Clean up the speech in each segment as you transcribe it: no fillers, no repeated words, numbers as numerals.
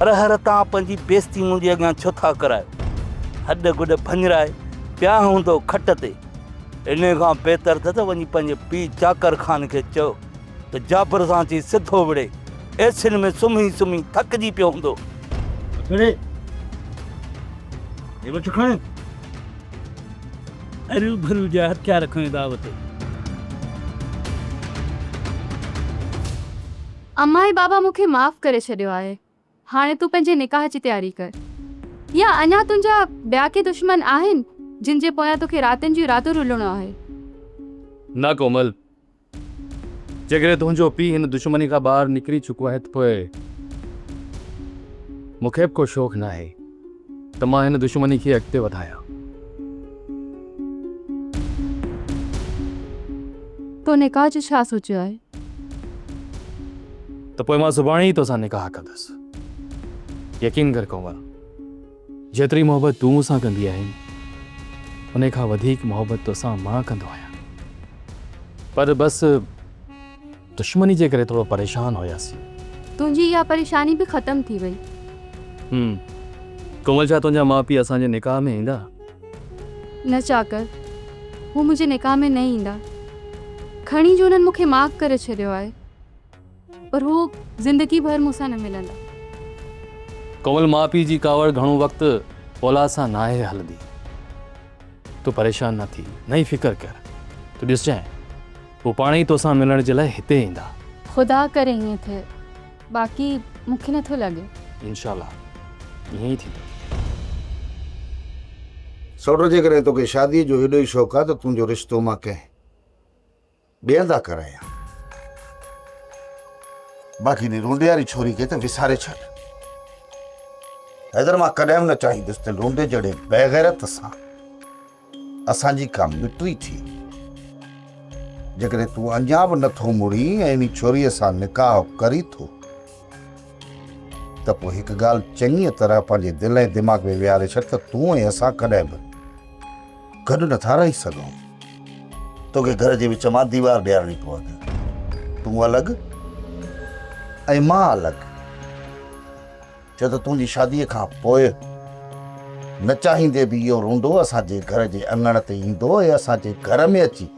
هر هر توهان پنهنجي بيستي منهنجي اڳيان ڇو ٿا ڪرايو؟ هڏ گڏ ڀڃرائي پيا هوندؤ کٽ تي. انهيء کان بهتر ته وڃي پنهنجي پيء چاڪر خان کي چئو ته جابر سان اچي سڌو وڙهي. ايسين ۾ سمهي سمهي ٿڪجي پيو هوندو. اٿڙي، هي وٺ کڻ. اريو ڀريو جا هٿيار کڻي دعوت. امان ۽ بابا مون کي معاف ڪري ڇڏيو آهي. هاڻي تون پنهنجي نڪاح جي تياري ڪر. يا اڃا تنهنجا ٻيا ڪي دشمن آهن، جن جي پويان توکي راتين جون راتون رلڻو آهي؟ نه ڪومل، جيڪڏهن تنهنجو پيء هن دشمني کان ٻاهر نڪري چڪو آهي ته پوء مون کي به ڪو شوق ناهي ته مان هن دشمني کي اڳتي وڌايان. تو نڪاح جو ڇا سوچيو آهي؟ ته پوء مان سڀاڻي ئي توسان نڪاح ڪندس. يقين ڪر ڪنول، جيتري محبت تون مون سان ڪندي آهين، انهي کان وڌيڪ محبت توسان مان ڪندو آهيان. پر بس دشمني جي ڪري ٿورو پريشان هياسين. تنهنجي اها پريشاني به ختم ٿي وئي. هم. ڪنول ڇا تنهنجا ماء پيء اسان جي نڪاح ۾ ايندا؟ نه چاڪر، هو منهنجي نڪاح ۾ نه ايندا. کڻي جو انهن مون کي معاف ڪري ڇڏيو آهي، پر هو زندگي ڀر مون سان نه ملندا. ڪنول ماء پيء جي ڪاوڙ گهڻو وقت اولاد سان ناهي هلندي. تون پريشان نه ٿي، نه ئي فڪر ڪر. تون ڏسجانء، هو پاڻ ئي توسان ملڻ جي لاء هتي ايندا. خدا ڪري ائين ٿئي. باقي مون کي نٿو لڳي. انشاء الله ائين ئي ٿيندو. سوٽ جيڪڏهن توکي شاديء جو ايڏو ئي شوق آ ته تنهنجو رشتو مان ڪنهن ٻئي هنڌان ڪرايان. باقي انهي رونڊي واري ڇوري کي ته وساري ڇڏ. حيدر مان ڪڏهن به نه چاهيندس ته رونڊي جهڙي بيغيرت سان اسان جي ڪا مٽي ٿئي. جيڪڏهن تون اڃا به نٿو مڙين ۽ انهي ڇوريء سان نڪاح ڪرين ٿو ته پوء هڪ ڳالهه چڱيء طرح پنهنجي دل ۽ دماغ ۾ ويهاري ڇڏ ته تون ۽ اسان ڪڏهن به گڏ نٿا رهي سگهون. توکي گهر جي وچ مان ديوار ڏيارڻي پوندي. تون الڳ ۽ مان الڳ. ڇو ته تنهنجي شاديء کان پوء نه چاهيندي به اهو رونڊو اسان جي گهر جي اڱڻ تي ايندو ۽ اسان جي گهر ۾ اچي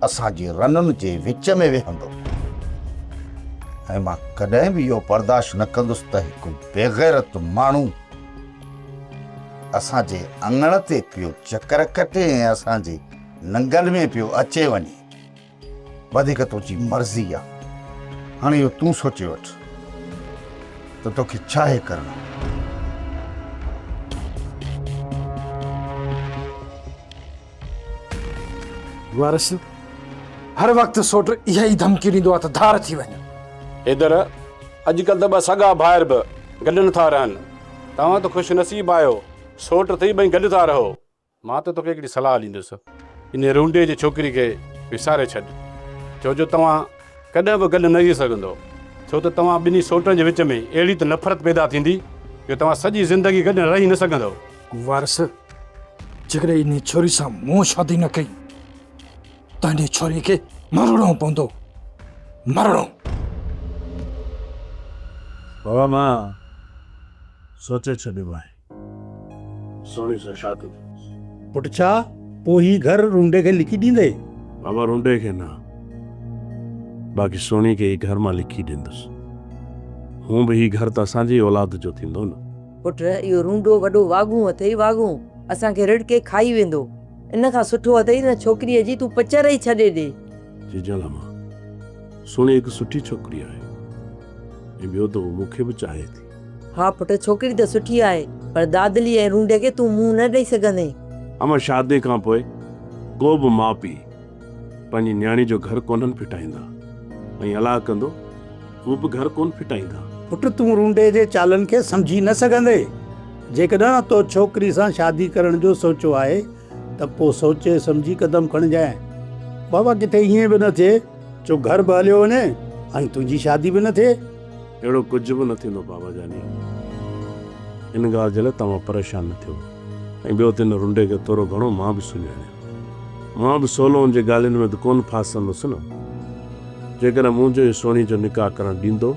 اسان جي رنن جي وچ ۾ ويهندو ۽ مان ڪڏهن به اهو برداشت نه ڪندس ته هڪ بيغيرت ماڻهو اسان جي اڱڻ تي پيو چڪر ڪٽي ۽ اسان جي ننگن ۾ پيو اچي وڃي. وڌيڪ تنهنجي مرضي آ. هاڻي اهو تون سوچي وٺ ته توکي ڇاهي ڪرڻو. وارث، هر وقت سوٽ اها ئي ڌمڪي ڏيندو آ ته ڌار ٿي وڃ. حيدر، اڄڪلهه ته ٻه سڳا ڀائر به گڏ نٿا رهن. توهان ته خوش نصيب آهيو، سوٽ ٿي ٻئي گڏ ٿا رهو. مان ته توکي هڪڙي صلاح ڏيندس، انهيء رونڊي جي ڇوڪري کي وساري ڇڏ، ڇو جو توهان ڪڏهن به گڏ نه رهي سگهندؤ، ڇو ته توهان ٻنهي سوٽن جي وچ ۾ اهڙي ته نفرت پيدا ٿيندي، جو توهان سڄي زندگي گڏ رهي نه سگهندؤ. وارث، جيڪڏهن انهيء ڇوري سان مون شادي نه ڪئي ته انهيء ڇوري کي مرڻو پوندو، مرڻو. بابا، مان سوچي ڇڏيو آهي. سهڻي سان شادي. پٽ ڇا پوء هي گهر رونڊي کي لکي ڏيندي؟ بابا رونڊي کي نه باقي سهڻي کي هي گهر مان لکي ڏيندس. هون به هي گهر ته اسان جي ئي اولاد جو ٿيندو نه. پٽ اهو رونڊو وڏو واڳون اٿئي واڳون، اسان کي رڙڪي کائي ويندو. ان کان سٺو اٿئي نه ڇوڪريء جي تون پچر ئي ڇڏي ڏي. جيجل امان، سهڻي هڪ سٺي ڇوڪري آهي ۽ ٻيو ته هو مون کي به چاهي ٿي. ها پٽ ڇوڪري ته سٺي آهي پر دادلي ۽ رونڊي کي تون منهن نه ڏئي سگهندين. امان شادي کان پوء ڪو به ماء پيء پنهنجي نياڻي جو گهر ڪونهن ڦٽائيندا ۽ الله ڪندو هو به گهر ڪونه ڦٽائيندا. پٽ تون رونڊي جي چالن کي سمجهي نه سگهندين. جيڪڏهن تو ڇوڪري سان شادي ڪرڻ جو سوچيو آهي ته پوء سوچي سمجهي قدم کڻجانء. بابا ڪٿي ائين به نه ٿئي جو گهر به هليو وڃي ۽ تنهنجي شادي به نه ٿئي. اهڙو ڪجهه به نه ٿيندو بابا جاني. ان ڳالهه جي لاء توهان پريشان نه ٿيو ۽ ٻيو ته ان رنڊي کي ٿورو گهڻو مان به سڃاڻيان. مان به سولو ان جي ڳالهين ۾ ته ڪونه ڦاسندس نه. جيڪڏهن منهنجو ۽ سهڻي جو نڪاح ڪرڻ ڏيندو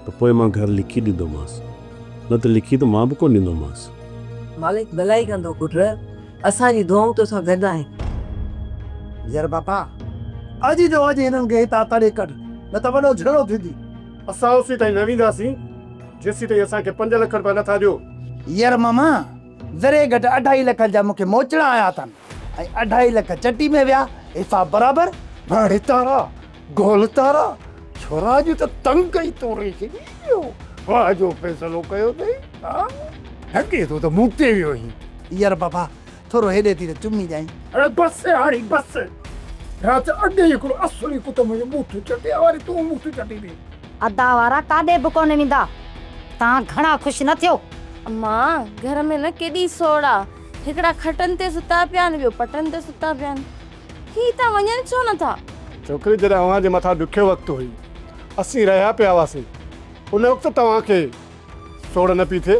ته پوء مان گهر لکي ڏيندومانس، نه ته لکي ته مان به ڪونه ڏيندومانس. مالڪ ڀلائي ڪندو پٽ، اسان جون دعائون توسان گڏ آهن. يار بابا، اڄ جو اڄ هنن کي هتان تڙي ڪڍ، نه ته وڏو جهيڙو ٿيندي. اسان اوسين تائين نه وينداسين، جيسين تائين اسان کي پنج لک رپيا نه ٿا ڏيو. يار ماما، ذري گهٽ اڍائي لکن جا مون کي موچڙا آيا اٿن ۽ اڍائي لک چٽي ۾ ويا، حساب برابر. ڀاڙي تارا، گول تارا، ڇورا اڄ ته تنگ ڪئي توري ڇڏي ويو. واهه جو فيصلو ڪيو اٿئي، ها؟ ڍڪي ٿو ته مون تي ويو آهين. يار بابا، ٿورو هيڏي ٿي ته چمي ڏيانء. اڙي بس هاڻي بس، رات اڳ ئي هڪڙو اصلي ڪتو منهنجو ٻوٿ چٽي آ، وري تون ٻوٿ چٽيندين. ادا وارا ڪاڏي به ڪونه ويندا. توهان گهڻا خوش نه ٿيو. امان، گهر ۾ نه ڪيڏي سوڙ آ. هڪڙا کٽن تي ستا پيا آهن، ٻيو پٽن تي ستا پيا آهن. هي هتان وڃن ڇو نه ٿا؟ ڇوڪري جڏهن اوهان جي مٿان ڏکيو وقت هئي، اسين رهيا پيا هئاسين، ان وقت توهان کي سوڙ نه پئي ٿئي؟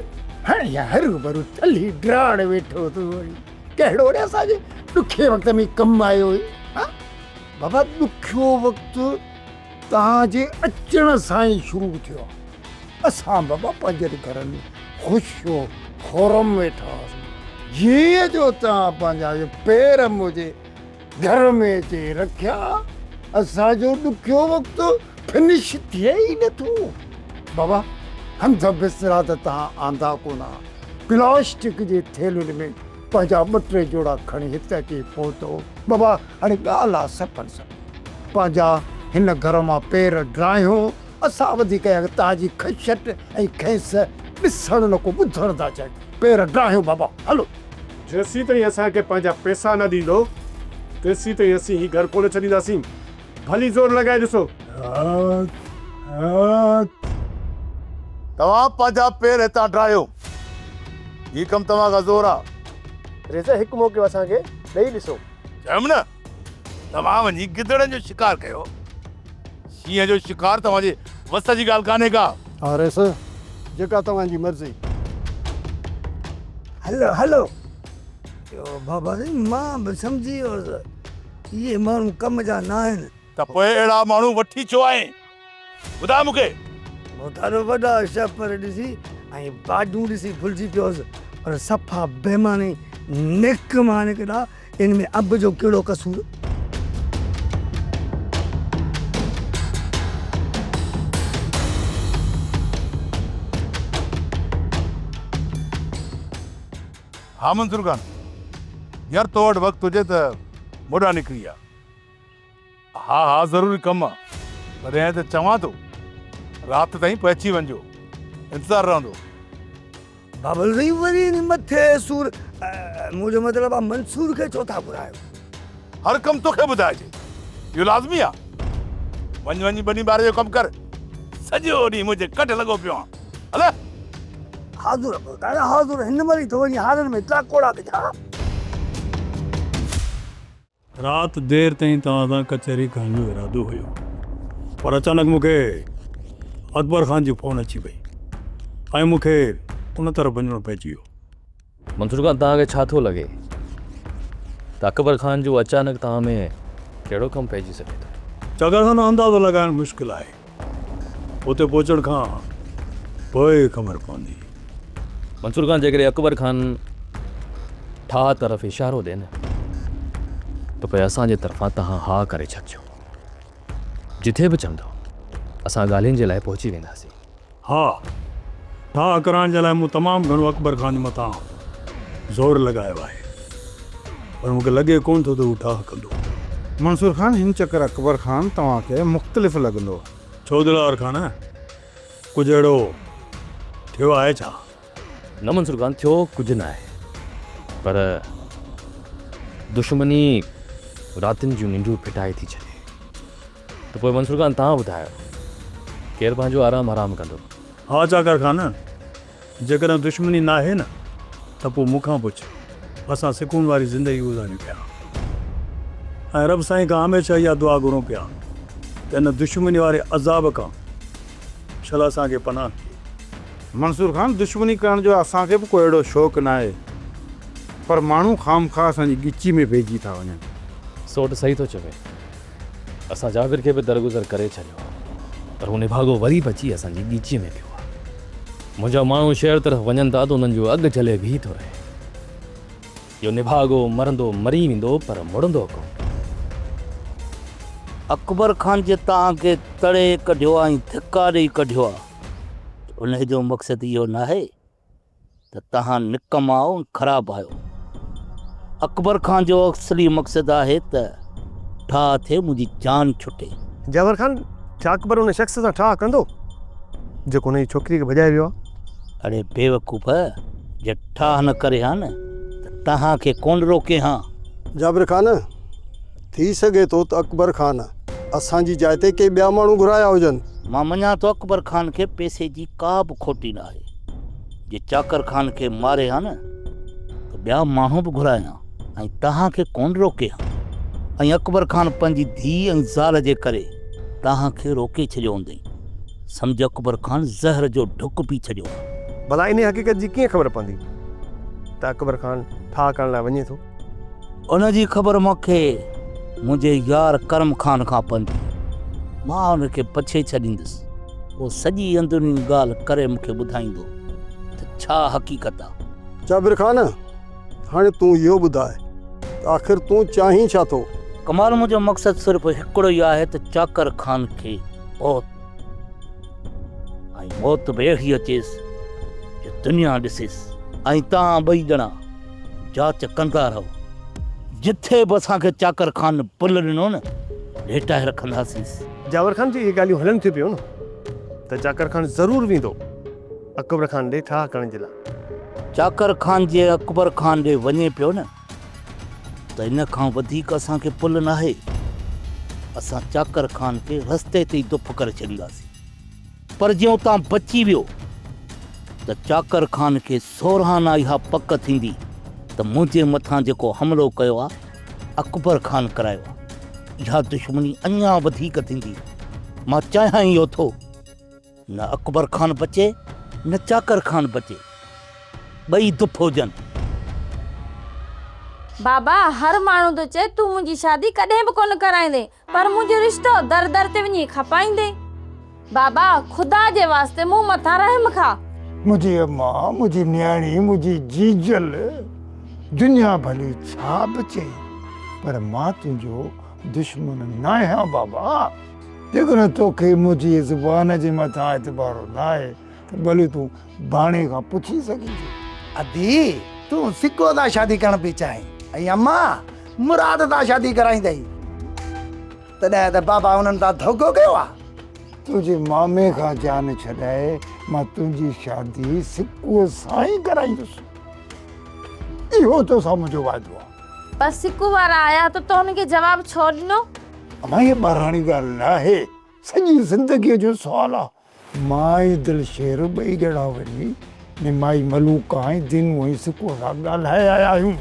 هاڻي اها هروڀرو ٿلهي ڊراڙ ويٺو ٿو وري ڪهڙو ري اسان جي ڏکي وقت ۾ ڪم آيو هئي ها؟ بابا ڏکيو وقت توهان جي اچڻ سان ئي شروع ٿيو آهي. اسان بابا پنهنجن گهرن ۾ خوش و خورم ويٺا هئاسين. جيئن جو توهان پنهنجا اهي پير منهنجي گهر ۾ اچي رکيا، اسان جو ڏکيو وقت فنش ٿئي ئي نٿو. بابا هنڌ بسترا ته توهان آندا ڪونه ها. پلاسٽڪ جي ٿيلهين ۾ پنهنجا ٻه ٽي جوڙا کڻي هت اچي پهتو. بابا هاڻي ڳالهه آ سپن سان. پنهنجا هن گهر مان پير ڊاهيو، اسان وڌيڪ توهان جي کشٽ ۽ کيس ڏسڻ نه ڪو ٻڌڻ ٿا چاهيون. پير ڊاهيو بابا، هلو. جيسين تائين اسان کي پنهنجا پئسا نه ڏيندو، تيسين تائين اسين هي گهر ڪونه ڇڏينداسين. ڀلي زور لڳائي ڏسو. توهان پنهنجا پير هتان ڊاهيو. هي ڪم توهان کان زور آ. ريزا هڪ موقعو اسان کي ڏئي ڏسو. چيم نه. توهان وڃي گدڙن جو شڪار ڪيو، شينهن جو شڪار توهان جي وس جي ڳالهه ڪانهي ڪا. ها رئيس، جيڪا توهان جي مرضي. هلو هلو. چيو بابا سائين مان به سمجهي ويس اهي ماڻهو ڪم جا ناهن. ته پوء اهڙا ماڻهو وٺي ڇو آئين؟ ٻڌاء مون کي. ڀوتارو وڏا شهپر ڏسي ۽ باڊون ڏسي ڀلجي پيو هوس پر صفا بيمان ۽ نڪما نڪتا، ان ۾ انب جو ڪهڙو قصور؟ ها منصور خان، يار تو وٽ وقت هجي ته مون ڏانهن نڪري آ. ها ها ضروري ڪم آ تڏهن ته چوان ٿو رات تائين پهچي وڃجو انتظار رهندو. بابل سائين وري ان مٿي سور منهنجو مطلب آ منصور کي ڇو ٿا گهرايو. هر ڪم توکي ٻڌائجي اهو لازمي آ وڃ وڃي ٻني ٻاري جو ڪم ڪر سڄو ڏينهن منهنجي ڪڍ لڳو پيو آن هل. حاضر ڀوتار حاضر هن مهل ئي ٿو وڃي هارن ۾ ٽاڪوڙا وجهان. رات دير تائين توهان سان ڪچهري ڪرڻ جو ارادو هيو پر اچانڪ مون کي اڪبر خان جي فون اچي وئي ۽ مون کي ان طرف وڃڻو پئجي ويو. منصور خان توهان کي ڇا ٿو لڳي ته اڪبر خان جو اچانڪ توهان ۾ ڪهڙو ڪم پئجي سگهي ٿو؟ چاڪر خان اندازو لڳائڻ مشڪل آهي. اتي پهچڻ کان پوء خبر پوندي. منصور خان جيڪڏهن اڪبر خان ٺاهه طرف اشارو ڏي نه ته پوء اسان جي طرفان توهان ها ڪري ڇڏجو. جٿي به چوندو اسان ڳالهين جي لاء پهچي وينداسين. ها، ٺاهه ڪرائڻ جي لاء مون تمام گهڻو اڪبر خان جي مٿان زور لڳايو آهي پر مون کي لڳي ڪونه ٿو ته هو ٺاهه ڪندو. منصور خان، هن چڪر اڪبر خان توهان کي مختلف لڳندو. ڇو دلاور خان، ڪجهه اهڙو ٿيو آهي ڇا؟ نه منصور خان، ٿيو ڪجهه ناهي پر دشمني راتين جون ننڊون ڦٽائي ٿي ڇڏي. ته پوء منصور خان توهان ٻڌايو ڪير پنهنجو آرام حرام ڪندو؟ ها چاڪر خان، جيڪڏهن دشمني ناهي نه ته پوء مون کان پڇ، اسان سڪون واري زندگي گذاريون پيا ۽ رب سائين کان هميشه اها دعا گهرون پيا ته ان دشمني واري عذاب کان شل اسان کي پناهه ٿئي. منصور خان، دشمني ڪرڻ جو اسان کي به ڪو اهڙو شوق ناهي پر ماڻهو خامخواه اسان جي ڳچي ۾ پئجي ٿا وڃن. سوٽ صحيح ٿو چوي. اسان جابر کي به درگذر ڪري ڇڏيو. پر هو نڀاڳو وري به اچي اسان جي ڳچيء ۾ پيو آهي. منهنجا ماڻهو شهر طرف وڃن ٿا ته انهن جو اڳ جهلي بيهي ٿو رهي. اهو نڀاڳو مرندو مري ويندو پر مڙندو ڪونه. اڪبر خان جي توهان کي تڙي ڪڍيو آهي ۽ ڌڪا ڏئي ڪڍيو آهي ته انهي جو مقصد اهو ناهي ته توهان نڪما ۽ خراب آهيو. اڪبر خان جو اصلي مقصد آهي ته ٺاهه ٿئي منهنجي جان ڇٽي. جعفر خان، ڇا اڪبر ان شخص سان ٺاهه ڪندو جيڪو هن جي ڇوڪريء کي ڀڄائي ويو آهي؟ اڙي بيوقوف، جي ٺاهه نه ڪري ها نه ته توهان کي ڪونه روڪي ها. جابر خان، ٿي سگهي ٿو ته اڪبر خان اسان جي جاء تي ڪي ٻيا ماڻهو گهرايا هجن. مان مڃان ٿو اڪبر خان کي پئسي جي ڪا به کوٽي ناهي. جي چاڪر خان کي ماري ها نه ته ٻيا ماڻهو به گهرائي ها ۽ توهان کي ڪونه روڪي ها ۽ اڪبر خان پنهنجي ڌيء ۽ زال جي ڪري توهان کي روڪي ڇڏيو هوندئين. سمجهه اڪبر خان زهر جو ڍڪ پي ڇڏيو آهي. ڀلا انهيء حقيقت جي ڪيئن خبر پوندي ته اڪبر خان ٺاهه ڪرڻ لاء وڃي ٿو؟ ان جي خبر مون کي منهنجي يار ڪرم خان کان پوندي. مان ان کي پڇي ڇڏيندس. هو سڄي اندروني ڳالهه ڪري مون کي ٻڌائيندو ته ڇا حقيقت آ. جابر خان، هاڻي تون اهو ٻڌاء ته آخر تون چاهين ڇا ٿو؟ ڪمال منهنجو مقصد صرف هڪڙو ئي آهي ته چاڪر خان کي موت ۽ موت به اهڙي اچيس جو دنيا ڏسيس ۽ توهان ٻئي ڄڻا جاچ ڪندا رهو. جٿي به اسان کي چاڪر خان پل ڏنو نه، ليٽائي رکنداسينس. جاور خان جي اهي ڳالهيون هلن ٿيون پيون نه ته چاڪر خان ضرور ويندو اڪبر خان ڏي ٺاهه ڪرڻ جي لاء. چاڪر خان جي اڪبر خان ڏي وڃي پيو نه ته ان کان وڌيڪ اسان کي پل ناهي. اسان چاڪر خان کي رستي تي ئي دڦ ڪري ڇڏينداسين. پر جي اتان بچي ويو ته چاڪر خان کي سورهانا اها پڪ ٿيندي ته منهنجي مٿان جيڪو حملو ڪيو آ، اڪبر خان ڪرايو آ. اها دشمني اڃا وڌيڪ ٿيندي. مان چاهيان ئي اهو ٿو. نه اڪبر خان بچي نه چاڪر خان بچي. ٻئي دڦ هجن. بابا، هر ماڻهو ٿو چئي تون منهنجي شادي ڪڏهن به ڪونه ڪرائيندين، پر منهنجو رشتو در در تي وڃي کپائيندين. بابا، خدا جي واسطي مون مٿان رحم کا. منهنجي اما، منهنجي نياڻي، منهنجي جيجل، دنيا ڀلي ڇا به چئي، پر مان تنهنجو دشمن ناهيان بابا. جيڪڏهن توکي منهنجي زبان جي مٿان اعتبار ناهي ته ڀلي تون ڀاڻي کان پڇي سگهين ٿي. ادي، تون سڪو سان شادي ڪرڻ پئي چاهين ۽ اما مراد سان شادي ڪرائيندئي. تڏهن ته بابا انهن سان ڌوڪو ڪيو آ. تنهنجي مامي کان جان ڇڏائي مان تنهنجي شادي سڪوء سان ئي ڪرائيندس. اهو توسان منهنجو وعدو آ. پر سڪو وارا آيا ته تو هن کي جواب ڇو ڏنو؟ امان هيء ٻاراڻي ڳالهه ناهي. سڄي زندگيء جو سوال آ. مان ۽ دلشير ٻئي ڄڻا وڃي نمائي ملوڪا ۽ دينو ۽ سڪوء سان ڳالهائي آيا آهيون.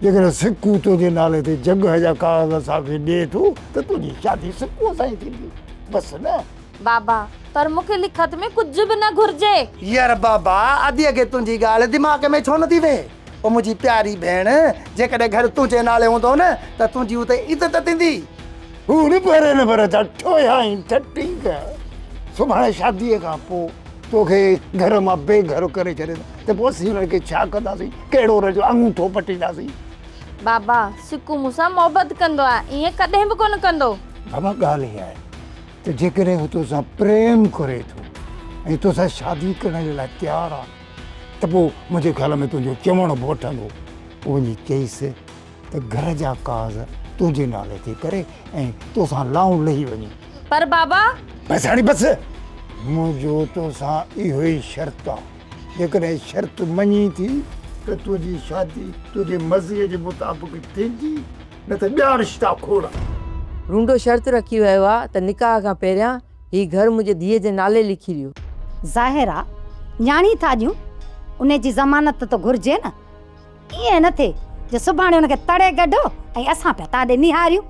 جيڪڏهن سڪو تنهنجي نالي تي جڳهه جا ڪاغذ اسان کي ڏئي ٿو ته تنهنجي شادي سڪوء سان ئي ٿيندي. بس نه؟ بابا، پر مون کي لکت ۾ ڪجهه به نه گهرجي. ير بابا، اديء کي تنهنجي ڳالهه دماغ ۾ ڇو نٿي ويهي؟ او منهنجي پياري ڀيڻ، جيڪڏهن گهر تنهنجي نالي هوندو نه ته تنهنجي اتي عزت ٿيندي. هو نه پري نه پر ٿا ٺوهيائين ٺٽيڪ. سڀاڻي شاديء کان پوء توکي گهر مان بي گهر ڪري ڇڏين ته پوء اسين انهن کي ڇا ڪنداسين؟ ڪهڙو ان جو آڱوٺو پٽينداسين؟ بابا، سڪو مون سان محبت ڪندو آهي، ائين ڪڏهن به ڪونه ڪندو. بابا، ڳالهه اها آهي ته جيڪڏهن هو توسان پريم ڪري ٿو ۽ توسان شادي ڪرڻ جي لاء تيار آهي ته پوء منهنجي خيال ۾ تنهنجو چوڻ به وٺندو. پوء وڃي چئيس ته گهر جا ڪاز تنهنجي نالي تي ڪري ۽ توسان لائون لهي وڃي. پر بابا! بس هاڻي بس! منهنجو توسان اهو ئي شرط آ. جيڪڏهن شرط مڃين ٿي ته تنهنجي شادي تنهنجي مرضيء جي مطابق ٿيندي نه ته ٻيا رشتا کوڙ. رونڊو شرط رکي ويو آ ته نڪاح کان پهريان هي گهر منهنجي ڌيء جي نالي لکي ڏيو. ظاهر آ نياڻي ٿا ڏيون انهي جي ضمانت ته گهرجي نه. ائين نه ٿئي جو سڀاڻي ان کي تڙي ڪڍو ۽ اسان پيا تان ڏي نهاريون.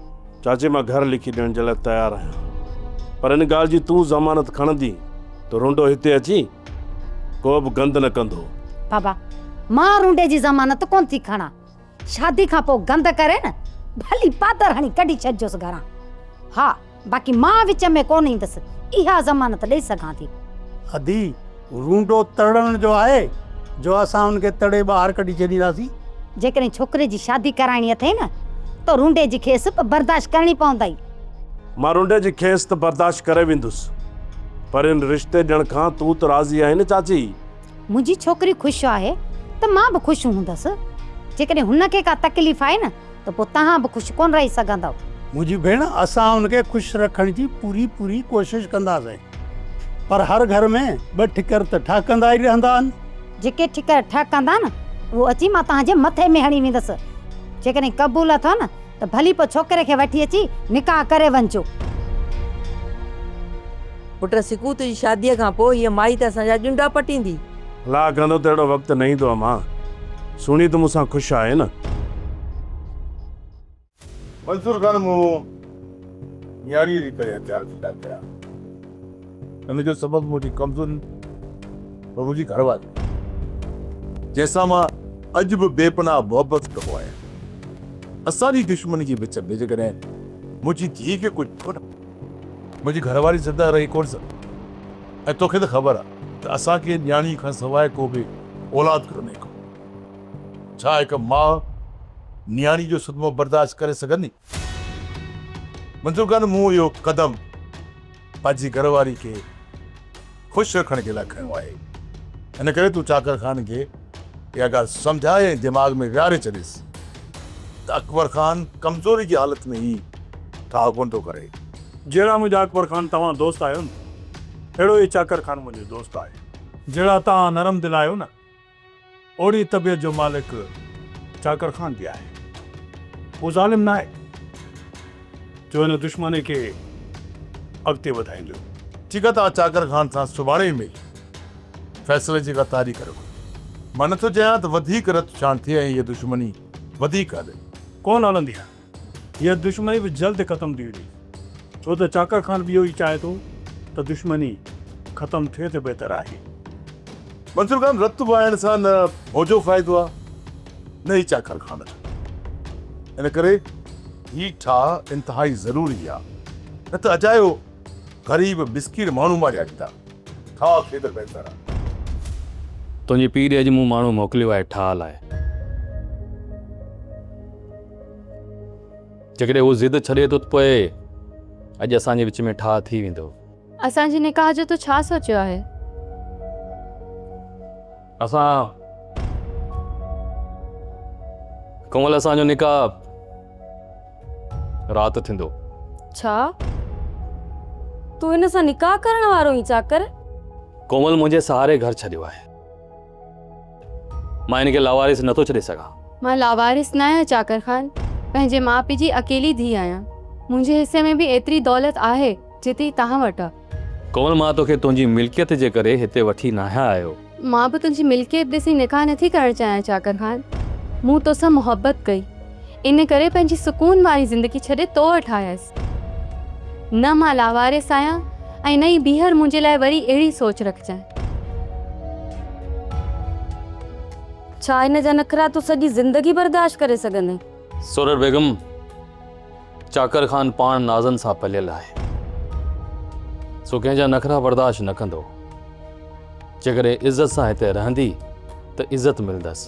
چاچي مان گهر لکي ڏيڻ جي لاء تيار آهيان پر ان ڳالهه جي تون ضمانت کڻندين ته رونڊو هتي اچي ڪو به گند نه ڪندو. بابا مان رونڊي جي ضمانت ڪونه ٿي کڻان. شادي کان پوء گند ڪري نه ڀلي پادر هڻي ڪڍي ڇڏجوس گهران. ها باقي مان وچ ۾ ڪونه ايندس. اها ضمانت ڏئي سگهان ٿي. ادي، رونڊو تڙڻ جو آهي جو اسان ان کي تڙي ٻاهر ڪڍي ڇڏينداسين. جيڪڏهن ڇوڪري جي شادي ڪرائڻي اٿئي نه ته رونڊي جي کيس به برداشت ڪرڻي پوندئي. مان رونڊي جي کيس ته برداشت ڪري ويندس پر ان رشتي ڏيڻ کان تون ته راضي آهين نه چاچي؟ منهنجي ڇوڪري خوش آهي ته مان به خوش هوندس. جيڪڏهن هن کي ڪا تڪليف آهي نه ته پوء توهان به خوش ڪونه رهي سگهندؤ. منهنجي ڀيڻ، اسان هن کي خوش رکڻ جي پوري پوري ڪوشش ڪنداسين. پر هر گهر ۾ ٻه ٺڪر ته ٺهڪندا ئي رهندا آهن. جيڪي ٺڪر ٺهڪندا نه، اهو اچي مان توهان جي مٿي ۾ هڻي ويندس. جيڪڏهن قبول اٿو نه ته ڀلي پوء ڇوڪري کي وٺي اچي نڪاح ڪري وڃجو. پٽ سڪو تنهنجي شاديء کان پوء هيء مائي ته اسان جا ڄنڊا پٽيندي. الله ڪندو ته اهڙو وقت نه ايندو امان. سهڻي ته مون سان خوش آهي نه. منصور خان مون نياڻيء جي ڪري هٿيار ڦٽا ڪيا. ان جو سبب منهنجي ڪمزوري پر منهنجي گهر واري جنهن سان مان اڄ به بي پناهه محبت ڪندو آهيان. اسان جي دشمني جي وچ ۾ جيڪڏهن منهنجي ڌيء کي ڪجهه ٿيو نه. منهنجي گهر واري زنده رهي ڪونه سگهندي ۽ توکي ته خبر آهي ته اسان کي نياڻي کان سواء ڪو به اولاد ڪونهي ڪو. ڇا هڪ ماء نياڻي جو صدمو برداشت ڪري سگهندي؟ منظور خان مون اهو قدم پنهنجي گهر واري کي خوش رکڻ جي لاء کنيو آهي. ان ڪري تون چاڪر خان کي اها ڳالهه سمجهائي ۽ دماغ ۾ ويهاري ڇڏيس ته اڪبر خان ڪمزوري جي حالت ۾ هي ٺاهه ڪونه ٿو ڪري. جهڙا منهنجا اڪبر خان توهان دوست آهيو نه، اهڙو ئي چاڪر خان منهنجو دوست آهي. جهڙا توهان نرم دل آهيو نه، اوڙي طبيعت جو مالڪ چاڪر خان به آهي. هو ظالم ناهي جو هن دشمني کي اڳتي وڌائيندو. ٺيڪ آهي توهان چاڪر خان سان سڀاڻي ئي ملي فيصلي جي ڪا تاريخ رکو. مان نٿو چاهيان ته وڌيڪ رت ڇاڻ ٿئي ۽ هيء دشمني وڌيڪ هلي. ڪونه هلندي ها. هيء دشمني به جلد ختم ٿي ويندي. ڇو ته چاڪر خان به اهو ئي چاهي ٿو ته دشمني ختم ٿئي ته بهتر آهي. منصور خان رت وهائڻ سان نه منهنجو فائدو آهي نه ئي چاڪر خان جو. ان ڪري هي ٺاهه انتهائي ضروري آهي. نه ته اجايو غريب مسڪين ماڻهو ماريا ويندا. ٺاهه ٿئي ته بهتر آهي. تنهنجي پيء ڏي اڄ مون ماڻهو موڪليو آهي ٺاهه لاء. جيڪڏهن هو ضد ڇڏي ٿو ته پوء اڄ اسان جي وچ ۾ ٺاهه ٿي ويندو. اسان جي نڪاح جو تو ڇا سوچيو آهي؟ اسان ڪنول اسان جو نڪاح رات ٿيندو. ڇا؟ تون هن سان نڪاح ڪرڻ وارو آهين چاڪر؟ ڪومل منهنجي سهاري گهر ڇڏيو آهي. مان هن کي لاوارث نٿو ڇڏي سگهان. مان لاوارث ناهيان چاڪر خان، پنهنجي ماء پيء جي اڪيلي ڌيء آهيان. منهنجي حصي ۾ به ايتري دولت آهي جيتري توهان وٽ آ. ڪومل مان توکي تنهنجي ملڪيت جي ڪري هتي وٺي ناهيان آيو. مان به تنهنجي ملڪيت ڏسي نڪاح نٿي ڪرڻ چاهيان چاڪر خان. مون توسان محبت ڪئي، ان ڪري پنهنجي سڪون واري زندگي ڇڏي تو وٽ آيس. نه مان لاوارث آهيان ۽ نه ئي ٻيهر منهنجي لاء وري اهڙي سوچ رکجانء. ڇا هن جا نخرا تون سڄي زندگي برداشت ڪري سگهندين؟ سورٺ بيگم، چاڪر خان پاڻ نازن سان پليل آهي، سو ڪنهن جا نخرا برداشت نه ڪندو. جيڪڏهن عزت سان هتي رهندي ته عزت ملندس.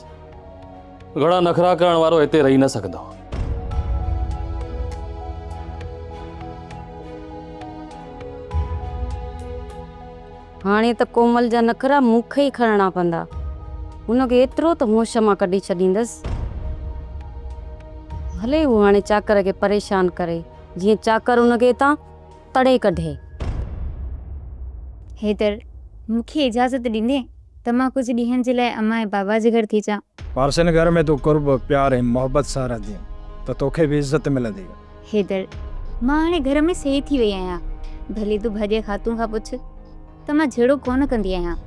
گهڻا نخرا ڪرڻ وارو هتي رهي نه سگهندو. هاڻي ته ڪومل جا نخرا مون کي ئي کڻڻا پوندا. هن کي ايترو ته هوش مان ڪڍي ڇڏيندس. ڀلي هو هاڻي چاڪر کي پريشان ڪري، جيئن چاڪر هن کي هتان تڙي ڪڍي. حيدر، مون کي اجازت ڏيندين ته مان ڪجهه ڏينهن جي لاء امان ۽ بابا جي گهر ٿي اچان. پارسين گهر ۾ تون قرب، پيار ۽ محبت سان رهندين ته توکي به عزت ملندي. حيدر، مان هاڻي گهر ۾ صحيح ٿي وئي آهيان. ڀلي تون ڀاڄائي خاتون کان پڇ ته مان جهيڙو ڪونه ڪندي آهيان.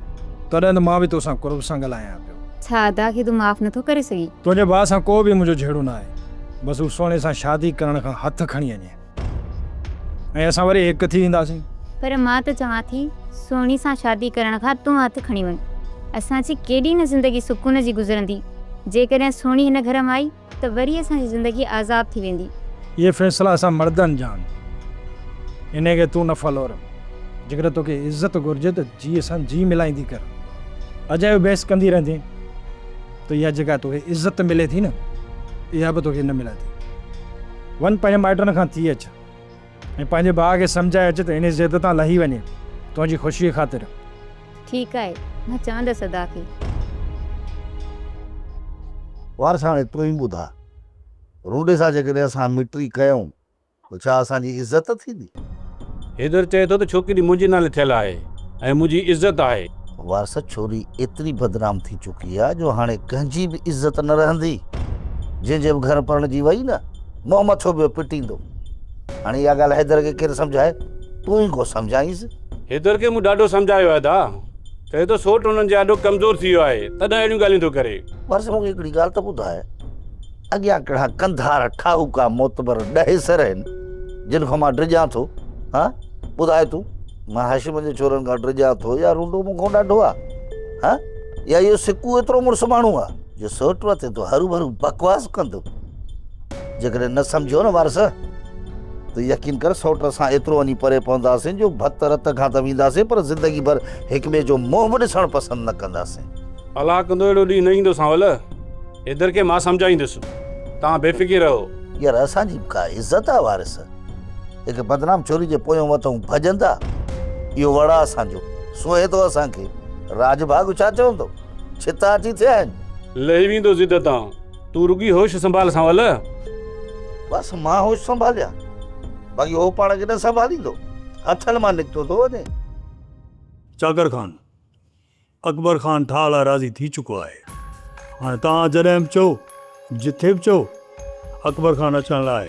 تڏهن ته مان به توسان قرب سان ڳالهايان پيو. ڇا ادا کي تون معاف نٿو ڪري سگهين؟ تنهنجي ڀاء سان ڪو به منهنجو جهيڙو ناهي. بس هو سهڻي سان شادي ڪرڻ کان هٿ کڻي وڃي ۽ اسان وري هڪ ٿي وينداسين. پر مان ته چوان ٿي سهڻي سان شادي ڪرڻ کان تون هٿ کڻي وڃ. اسان جي ڪيڏي نه زندگي سڪون جي گذرندي. جيڪڏهن سهڻي هن گهر مان آئي ته وري اسان جي زندگي عذاب ٿي ويندي. اهي فيصلا اسان مردن جا آهن. انهي کي تون نه ڦلور. جيڪڏهن توکي عزت گهرجي ته جيء سان جيء ملائيندي ڪر. اجايو بحث ڪندي رهندين ته اها جيڪا توکي عزت ملي ٿي نه اها به توکي نه ملندي. وڃ پنهنجي مائٽن کان ٿي اچ ۽ پنهنجي ڀاء کي سمجهائي اچ ته انهي ضد تان لهي وڃي تنهنجي خوشيء خاطر. ٺيڪ آهي، مان چوندس ادا کي. وارث هاڻي تون ئي ٻڌاء، رونڊي سان جيڪڏهن اسان مٽي ڪيون ته ڇا اسان جي عزت ٿيندي؟ حيدر چئي ٿو ته ڇوڪري منهنجي نالي ٿيل آهي ۽ منهنجي عزت آهي. وارث ڇوري ايتري بدنام ٿي چڪي آهي جو هاڻي ڪنهن جي به عزت نه رهندي. جنهن جي به گهر پرڻجي وئي نه، منهن مٿو پيو پٽيندو. هاڻي اها ڳالهه حيدر کي ڪير سمجهائي؟ تون ئي ڪو سمجهائينس. حيدر کي مون ڏاڍو سمجهايو آهي ادا. چئي ٿو سوٽ هنن جي آڏو ڪمزور ٿي ويو آهي، تڏهن اهڙيون ڳالهيون ٿو ڪري. وارث مون کي هڪڙي ڳالهه ته ٻڌاء. اڳيان ڪهڙا ڪنڌار ٺاهوڪا معتبر ڏهيسر آهن، جن کان مان ڊڄان ٿو؟ ها؟ ٻڌاء تون، مان هاشم جي ڇورن کان ڊڄان ٿو يا رونڊو مون کان ڏاڍو آ؟ ها؟ يا اهو سڪو ايترو مڙس ماڻهو آ، جو سوٽ وتي ٿو هروڀرو بڪواس ڪندو؟ جيڪڏهن نه سمجهيو نه وارث، ته يقين ڪر سوٽ سان ايترو وڃي پري پونداسين جو ڀت رت کان ته وينداسين پر زندگي ڀر هڪ ٻئي جو منهن به ڏسڻ پسند نه ڪنداسين. الله ڪندو اهڙو ڏينهن نه ايندو سانول. حيدر کي مان سمجهائيندس، توهان بي فڪر رهو. يار اسان جي به ڪا عزت آ وارث. هڪ بدنام ڇوري جي پويون وتئون ڀڄندا، اهو وڙ آ اسان جو، سونهين ٿو اسان کي. راڄ ڀاڳ ڇا چوندو؟ ڇتا اچي ٿيا آهن. لهي ويندو ضد تان، تون رڳي هوش سنڀال سانول. بس مان هوش سنڀاليان، باقي هو پاڻ کي نه سنڀاليندو، هٿن مان نڪتو ٿو وڃي. چاڪر خان، اڪبر خان ٺاهه لاء راضي ٿي چڪو آهي. هاڻي توهان جڏهن به چئو، جٿي به چئو، اڪبر خان اچڻ لاء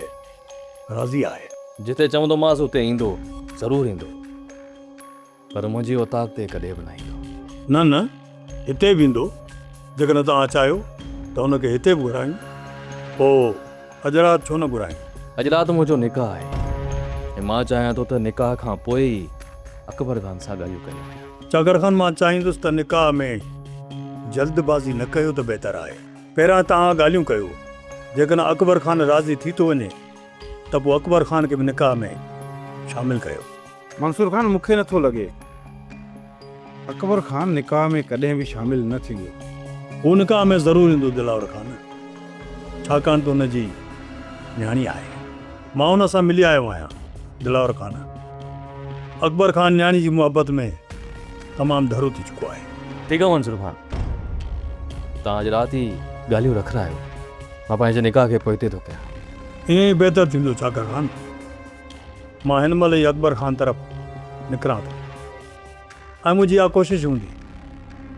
راضي آهي. جتي چوندومانس اتي ايندو، ضرور ايندو، پر منهنجي اوطاق تي ڪڏهن به نه ايندو. نه نه، هتي به ايندو، جيڪڏهن توهان چاهيو ته هن کي هتي به گهرايون، پوء اڄ رات ڇو نه گهرايون؟ اڄ رات منهنجو نڪاح آهي ۽ مان چاهيان ٿو ته نڪاح کان پوء ئي اڪبر خان سان ڳالهيون ڪيون وڃن. چاڪر خان مان چاهيندس ته نڪاح ۾ جلد بازي نه ڪيو ته بهتر آهي. پهريان توهان ڳالهيون ڪيو، جيڪڏهن اڪبر خان راضي ٿي ٿو وڃي ته پوء اڪبر خان کي به نڪاح ۾ شامل ڪيو. منصور خان مون کي نه ٿو لڳي اڪبر خان نڪاح ۾ ڪڏهن به شامل نه ٿيندو. هو نڪاح ۾ ضرور ايندو دلاور خان، ڇاڪاڻ ته هن جي نياڻي آهي. مان ان سان ملي آيو آهيان. دلاور خان، اڪبر خان نياڻي جي محبت ۾ تمام ڍرو ٿي چڪو آهي. ٺيڪ آهي منصور خان، توهان اڄ رات ئي ڳالهيون رکرايو، مان پنهنجي نڪاح کي پوئتي ٿو ڪيان. ائين ئي بهتر ٿيندو چاڪر خان، مان هن مهل ئي اڪبر خان طرف نڪران ٿو ۽ منهنجي اها ڪوشش هوندي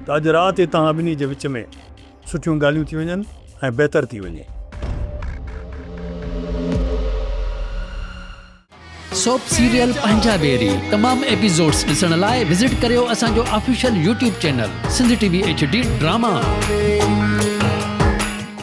ته اڄ رات ئي توهان ٻنهي جي وچ ۾ سٺيون ڳالهيون ٿي وڃن ۽ بهتر ٿي وڃي. سوپ سيريل پنهنجا ويري تمام ايپيسوڊز ڏسڻ لاء وزٽ ڪريو اسان جو official YouTube channel Sindh T V H D drama.